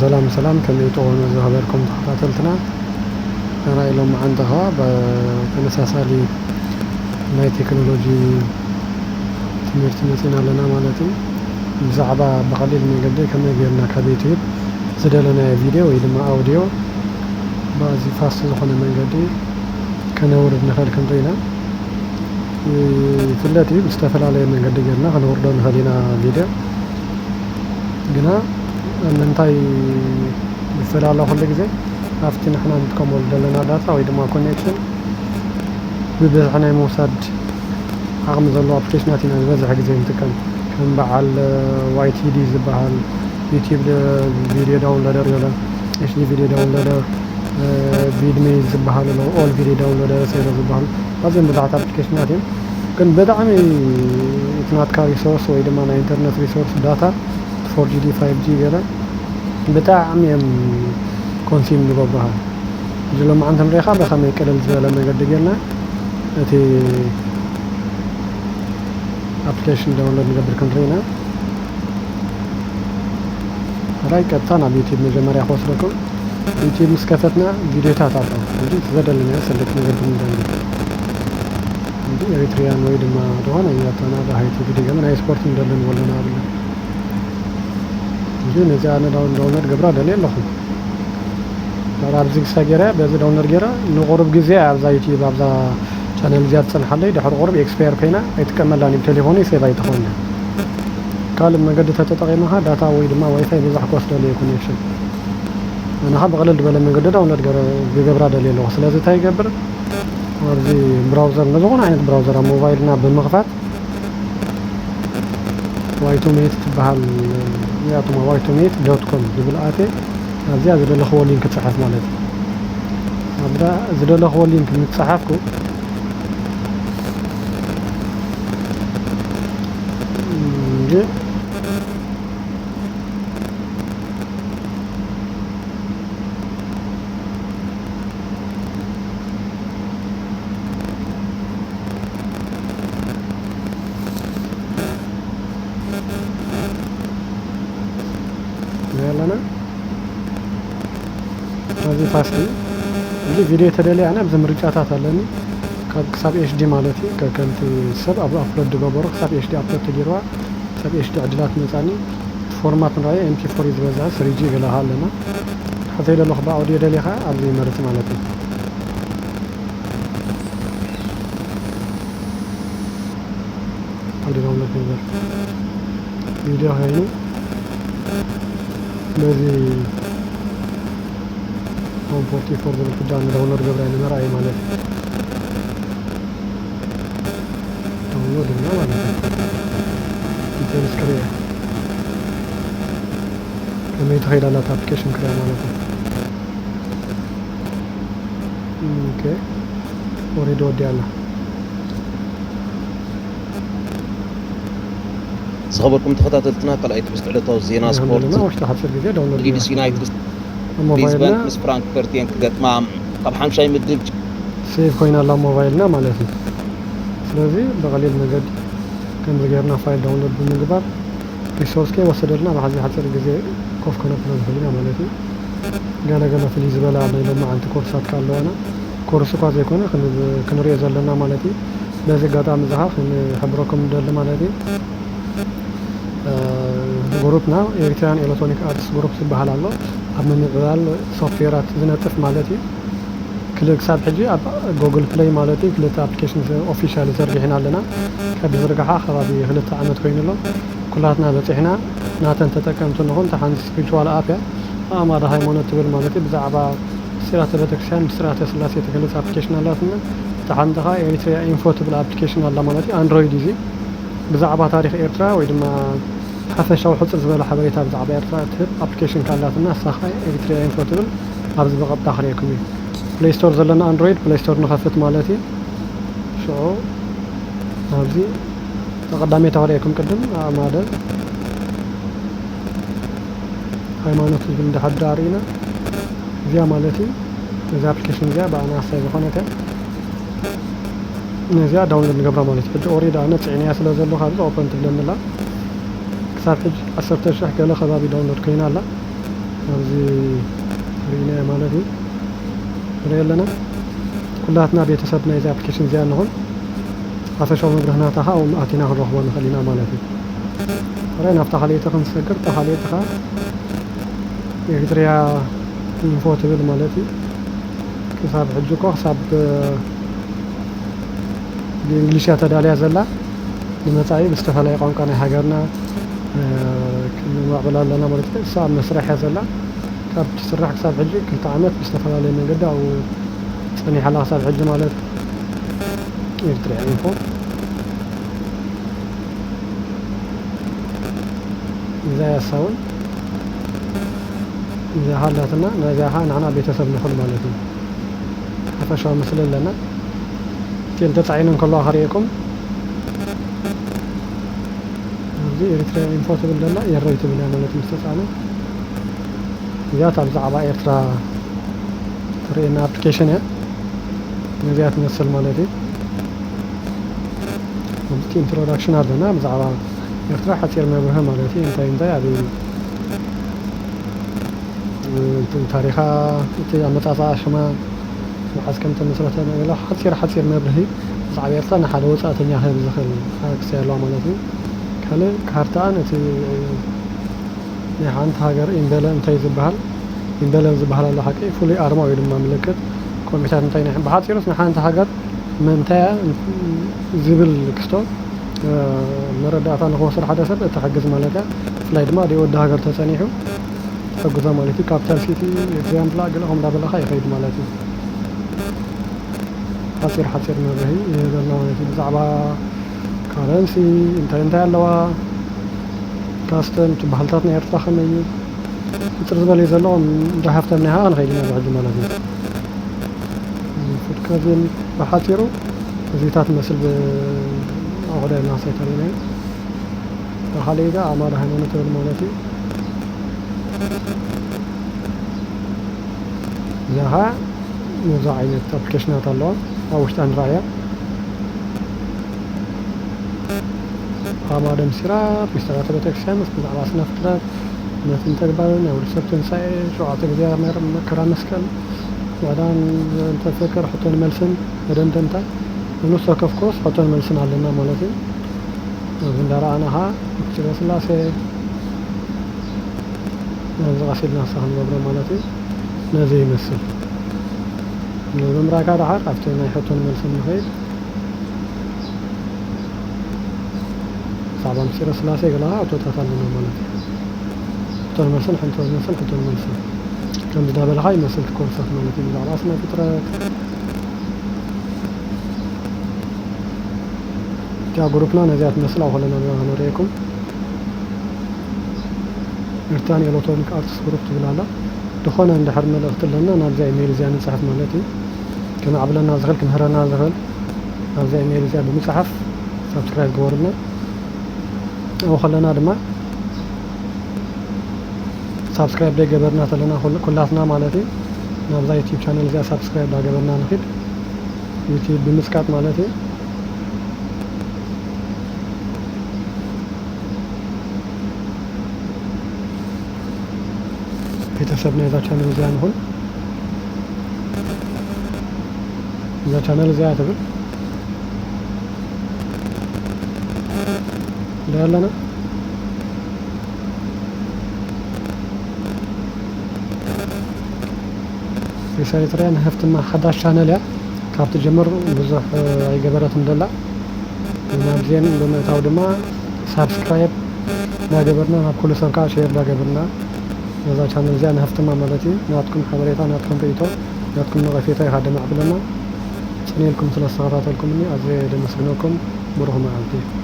ሰላም ሰላም፣ ከመይ ትኾኑ ዝኸበርኩም ተኸታተልትና? ንራይ ሎማዓንቲ ኸዓ ብተመሳሳሊ ናይ ቴክኖሎጂ ትምህርቲ መፂና ኣለና ማለት እዩ። ብዛዕባ ብቐሊል መንገዲ ከመይ ጌርና ካብ ዩቲዩብ ዝደለናዮ ቪድዮ ወይ ድማ ኣውዲዮ ብኣዝዩ ፋስት ዝኾነ መንገዲ ከነውርድ ንኽእል ክንርኢ ኢና። ይፍለጥ እዩ፣ ብዝተፈላለየ መንገዲ ጌርና ከነውርዶ ንኽእል ኢና ቪድዮ። ግና ኣብ ምንታይ ይፈላለ? ኩሉ ግዜ ኣብቲ ንሕና ንጥቀመሉ ዘለና ዳታ ወይ ድማ ኮኔክሽን ብብዝሒ ናይ ምውሳድ ዓቕሚ ዘለዎ ኣፕሊኬሽናት ኢና ዝበዝሐ ግዜ ንጥቀም። ከም በዓል ዋይቲዲ ዝበሃል፣ ዩቲዩብ ቪድዮ ዳውንሎደር ገለ፣ ኤችዲ ቪድዮ ዳውንሎደር፣ ቪድሜ ዝበሃል ኣሎ፣ ኦል ቪድዮ ዳውንሎደር ሰይረ ዝበሃል፣ ኣዝዮም ብዙሓት ኣፕሊኬሽናት እዮም። ግን ብጣዕሚ እቲ ናትካ ሪሶርስ ወይ ድማ ናይ ኢንተርነት ሪሶርስ ዳታ ፎር ጂ ዲ ፋይቭ ጂ ገለ ብጣዕሚ እዮም ኮንሲም ዝገብሩኻ። እዚ ሎማዓንቲ ንሪኢኻ ብኸመይ ቅልል ዝበለ መገዲ ጌርና እቲ ኣፕሊኬሽን ዳውንሎድ ንገብር ክንርኢ ኢና። ራይ ቀጥታ ናብ ዩቲዩብ መጀመርያ ክወስደኩም። ዩቲዩብ ምስ ከፈትና ቪድዮታት ኣሎ። እዚ ዘደለናዮ ሰሌክት ንገብር ንደሊ። እዚ ኤሪትሪያን ወይ ድማ ዝኾነ እያታና ብሃይቲ ቪድዮ ገመ ናይ ስፖርት ንደሊ ንበሎ ንኣብነት። እዚ ነዚ ኣነ ዳውን-፣ ዳውንሎድ ገብራ ደልየ ኣለኹ። ዳር ኣብዚ ግሳ ገይረ፣ በዚ ዳውንሎድ ገይረ፣ ንቁሩብ ግዜ ኣብዛ ዩቲዩብ፣ ኣብዛ ቻነል እዚኣ ትጸንሓለይ፣ ድሕሪ ቁሩብ ኤክስፓየር ኮይና ኣይጥቀመላን እዩ፣ ቴሌፎኑ ሴቭ ኣይትኸውን እያ። ካልእ መገዲ ተተጠቒምኻ ዳታ ወይ ድማ ዋይፋይ ብዙሕ ክወስደሉ እዩ ኮኔክሽን። ኣነ ኸኣ ብቕልል ዝበለ መገዲ ዳውንሎድ ገረ-፣ ክገብራ ደልየ ኣለኹ። ስለዚ እንታይ ይገብር? ኣብዚ ብራውዘር፣ ንዝኾነ ዓይነት ብራውዘር ኣብ ሞባይልና ብምኽፋት ዋይቶሜት ትበሃል፣ ያቱማ ዋይቶሜት ዶት ኮም ዝብል ኣትየ፣ ኣብዚኣ ዝደለኽዎ ሊንክ ጽሓፍ ማለት እዩ። ኣብዛ ዝደለኽዎ ሊንክ ምስ ጸሓፍኩ፣ እንጂ ንሪኦ ኣለና። ኣብዚ ፋስት እዩ። እዚ ቪድዮ ተደልየ ኣነ ኣብዚ ምርጫታት ኣለኒ። ካብ ክሳብ ኤች ዲ ማለት እዩ። ከ-፣ ከምቲ ሰብ ኣብ ኣፕሎድ ዝገበሮ ክሳብ ኤች ዲ ኣፕሎድ ተገይርዋ፣ ክሳብ ኤች ዲ ዕድላት መጻኒ። እቲ ፎርማት ንራዮ ኤም ፒ ፎር እዩ ዝበዝሐ፣ ስሪ ጂ ገለ ኣለና። ሕተይ ዘለኹ ብኣውዲዮ ደሊኻ ኣብዚ ይመርጽ ማለት እዩ። ኣውዲዮ ዳውንሎድ ነበር ቪድዮ ኮይኑ በዚ ዋን ፎርቲ ፎር ዝብል ክዳን ዳውንሎድ ገብራ ንመርኣይ ማለት እዩ። ዳውንሎድ እና ማለት እዩ። ዲቴልስ ክሪያ ከመይ ትኸይድ ኣላ እታ ኣፕሊኬሽን ክሪያ ማለት እዩ። ኦኬ፣ ኦሬዲ ወዲያ ኣላ። ዝኸበርኩም ተኸታተልትና፣ ካልኣይ ትሕዝቶ ዕለታዊ ዜና ስፖርት። ውሽጢ ሓፂር ግዜ ዳውንሎድ ሊድስ ዩናይትድ ኣብ ሞባይልና ብሪዝበን ምስ ፍራንክፈርት እየን ክገጥማ። ካብ ሓምሻይ ምድብ ሴቭ ኮይና ኣላ ሞባይልና ማለት እዩ። ስለዚ ብቐሊል መገዲ ከምዚ ጌርና ፋይል ዳውንሎድ ብምግባር ሪሶርስ ከይወሰደልና ብሓዚ ሓፂር ግዜ ኮፍ ከነብሎ ንኽእል ኢና ማለት እዩ። ገለ ገለ ፍልይ ዝበላ ናይ ሎማዓንቲ ኮርሳት ከ ኣለዋና። ኮርስ እኳ ዘይኮነ ክን-፣ ክንሪኦ ዘለና ማለት እዩ። በዚ ኣጋጣሚ እዚ ኸዓ ክንሕብረኩም ንደሊ ማለት እዩ። እ፣ ግሩፕና ኤሪትሪያን ኤሌክትሮኒክ ኣርትስ ግሩፕ ዝበሃል ኣሎ። ኣብ ምምዕባል ሶፍትዌራት ዝነጥፍ ማለት እዩ። ክል-፣ ክሳብ ሕጂ ኣብ ጎግል ፕለይ ማለት እዩ ክልተ ኣፕሊኬሽን ኦፊሻል ዘርጊሕና ኣለና። ካብ ዝርግሓ ከባቢ ክልተ ዓመት ኮይኑ ኣሎ። ኩላትና በፂሕና ናተን ተጠቀምቲ ንኹን። እታ ሓንቲ ስፒሪቹዋል ኣፕ እያ። ኣእማደ ሃይማኖት ትብል ማለት እዩ። ብዛዕባ ምስጢራተ ቤተክርስትያን፣ ምስጢራተ ስላሴ ትገልጽ ኣፕሊኬሽን ኣላትና። እታ ሓንቲ ኸዓ ኤሪትሪያ ኢንፎ ትብል ኣፕሊኬሽን ኣላ ማለት እዩ። ኣንድሮይድ እዩ። ብዛዕባ ታሪኽ ኤርትራ ወይ ድማ ሓፈሻዊ ሕጽር ዝበለ ሓበሬታ ብዛዕባ ኤርትራ እትህብ ኣፕሊኬሽን ከኣ ኣላትና። እሳ ኸዓ ኤሪትሪያ ኢንፎ ትብል። ኣብዚ ብቐጥታ ክርእየኩም እዩ። ፕሌይ ስቶር ዘለና ኣንድሮይድ ፕሌይ ስቶር ንኸፍት ማለት እዩ። ሽዑ ኣብዚ ቀዳመይቲ ክርእየኩም ቅድም ኣእማደ ሃይማኖት ዝብል እንድሕር ደኣ ርኢና፣ እዚኣ ማለት እዩ፣ እዛ ኣፕሊኬሽን እዚኣ ብኣና ኣሳይ ዝኾነት እያ። ነዚኣ ዳውንሎድ ንገብራ ማለት እዩ። ሕጂ ኦሬዲ ኣነ ጽዒነያ ስለ ዘለኹ ኣብዚ ኦፐን ትብለኒ ኣላ። ክሳብ ሕጂ ዓሰርተ ሽሕ ገለ ከባቢ ዳውንሎድ ኮይና ኣላ። ኣብዚ ርኢናዮ ማለት እዩ። ንሪኦ ኣለና። ኩላትና ቤተሰብ ናይዚ ኣፕሊኬሽን እዚኣ ንኹን። ሓፈሻዊ መብርህናታ ከዓ ኣብኡ ኣቲና ክንረኽቦ ንኽእል ኢና ማለት እዩ። ሕራይ ናብታ ካልኣይቲ ክንሰግር፣ እታ ካልኣይቲ ከዓ ኤሪትሪያ ኢንፎ ትብል ማለት እዩ። ክሳብ ሕጂ እኮ ክሳብ ብእንግሊሽ እያ ተዳልያ ዘላ። ንመጻኢ ብዝተፈላለየ ቋንቋ ናይ ሃገርና፣ እ፣ ክንማዕብል ኣለና ማለት እዩ። እሳ ኣብ መስርሕ እያ ዘላ። ካብ ትስራሕ ክሳብ ሕጂ ክልተ ዓመት ብዝተፈላለየ መንገዲ ኣብኡ ጸኒሓ ኣላ ክሳብ ሕጂ ማለት እዩ። ኤርትራ ኢንፎ። እዛ እያ እሳ እውን። እዛ ሃላትና፣ ናይዛ ኸዓ ንሕና ቤተሰብ ንኹን ማለት እዩ። ሓፈሻዊ ምስሊ ኣለና። እተን ተጻዒነን ከለዋ ከርእየኩም። ኣብዚ ኤሪትሪያ ኢንፎ ትብል ዘላ ኤረይ ትብል እያ ማለት እዩ ምስ ተጻዕነ። እዚኣ እታ ብዛዕባ ኤርትራ ተርእየና ኣፕሊኬሽን እያ። ነዚኣ ትመስል ማለት እዩ። ከምቲ ኢንትሮዳክሽን ኣለና ብዛዕባ ኤርትራ ሓጺር መብርሂ ማለት እዩ። እንታይ እንታይ ኣበይ፣ እ፣ ታሪኻ፣ እቲ ኣመጻጽኣ ሽማ፣ መዓዝ ከም ተመስረተ፣ ንብሎ ሓጺር ሓጺር መብርሂ ብዛዕባ ኤርትራ ንሓደ ወጻእተኛ ክህብ ዝኽእል ፋክስ ኣለዋ ማለት እዩ። ካልእ ካርታኣን እቲ ናይ ሓንቲ ሃገር ኢምበለ እንታይ ዝበሃል፣ ኢምበለ ዝበሃል ኣሎ ሓቂ፣ ፍሉይ ኣርማ ወይ ድማ ምልክት ኮሚታት እንታይ ናይ፣ ብሓጺሩስ ንሓንቲ ሃገር መንታያ ዝብል ክስቶ፣ እ፣ መረዳእታ ንኽወስድ ሓደ ሰብ እትሕግዝ ማለት እያ። ብፍላይ ድማ ደይ ወዲ ሃገር ተጸኒሑ ትሕግዞ ማለት እዩ። ካፒታል ሲቲ፣ ኤግዛምፕላ፣ ገለ ከምኡ እንዳበለኻ ይኸይድ ማለት እዩ። ሓጺር ሓጺር መብርሂ ይህበና ማለት እዩ። ብዛዕባ ካረንሲ እንታይ እንታይ ኣለዋ፣ ካስተም፣ እቲ ባህልታት ናይ ኤርትራ ከመይ እዩ፣ ሕጽር ዝበለ እዩ ዘሎ። እንዳ ሃፍተምና ኢኻ ክንኸይድ ኢና ብሕጂ ማለት እዩ። ፉድ ካዝን ብሓጺሩ እዚታት መስል ብ-፣ ኣቑሑት ናሳይ ተሪናዮ። ብኻልእ ኢዛ ኣማራ ሃይማኖት ትብል ማለት እዩ። እዚኣ ኸዓ ብዙሕ ዓይነት ኣፕሊኬሽናት ኣለዋ። ኣብ ውሽጣ ንረኣያ። ኣማደም ሲራጥ፣ ምስጢራተ ቤተክርስትያን፣ ምስ ብዛዕባ ስነ ፍጥረት፣ እምነትን ተግባርን፣ ናይ ወዲ ሰብ ትንሳኤ፣ ሸውዓተ ግዜ መር-፣ መከራ መስቀል፣ ምዕዳን፣ እንተ ፍቅር፣ ሕቶን መልስን፣ መደምደምታ፣ ንሱ ከፍኮስ ሕቶን መልስን ኣለና ማለት እዩ። ኣብዚ እንዳረኣና ኸዓ ምስጢረ ስላሴ፣ ኣብዚ ቀስ ኢልና ንስኻ ክንገብሮ ማለት እዩ። ነዚ ይመስል። ነዚ ምራካ ደሓር ኣብቲ ናይ ሕቶን መልስን ንኸይድ። ብዛዕባ ምስጢረ ስላሴ ገለ ሕቶታት ኣለና ማለት እዩ። ሕቶን መልስን፣ ሕቶን መልስን፣ ሕቶን መልስን። ከምዚ እንዳበልኻ ይመስል እቲ ኮርሳት ማለት እዩ። ብዛዕባ ስነ ፍጥረት። እቲኣ ግሩፕና ነዚኣ ትመስል፣ ኣብ ከለና ንሪኤኩም። ኤርትራን ኤሌክትሮኒክ ኣርትስ ግሩፕ ትብል ኣላ። ዝኾነ እንድሕር መልእኽቲ ኣለና ናብዛ ኢሜይል እዚኣ ንጽሕፍ ማለት እዩ። ክምዕብለና ዝኽእል፣ ክምህረና ዝኽእል ናብዛ ኢሜይል እዚኣ ብምጽሓፍ ሳብስክራይብ ግበሩልና። ኣብኡ ከለና ድማ ሳብስክራይብ ደይገበርና ተለና ኩል-፣ ኩላትና ማለት እዩ ናብዛ ዩቲዩብ ቻነል እዚኣ ሳብስክራይብ ዳገበርና ንኺድ። ዩቲዩብ ብምጽቃጥ ማለት እዩ። ቤተሰብ ናይዛ ቻነል እዚኣ ንኹን። እዛ ቻነል እዚኣ ትብል እንታይ ኣለና? ሪሳይትርያ ንሃፍትማ ሓዳሽ ቻነል እያ። ካብ ትጀምር ብዙሕ ኣይገበረትን ደላ። ናብዚአን ብምእታው ድማ ሳብስክራይብ እናገበርና ናብ ኩሉ ሰብ ከዓ ሼር እናገበርና ነዛ ቻነል እዚኣ ንሃፍትማ ማለት እዩ። ናትኩም ሓበሬታ፣ ናትኩም ርእይቶ፣ ናትኩም ነቐፌታ ኢኻ ደማዕብለና። ጽን ኢልኩም ስለ ዝተኸታተልኩምኒ ኣዝየ ደመስግነኩም። ብሩኽ መዓልቲ።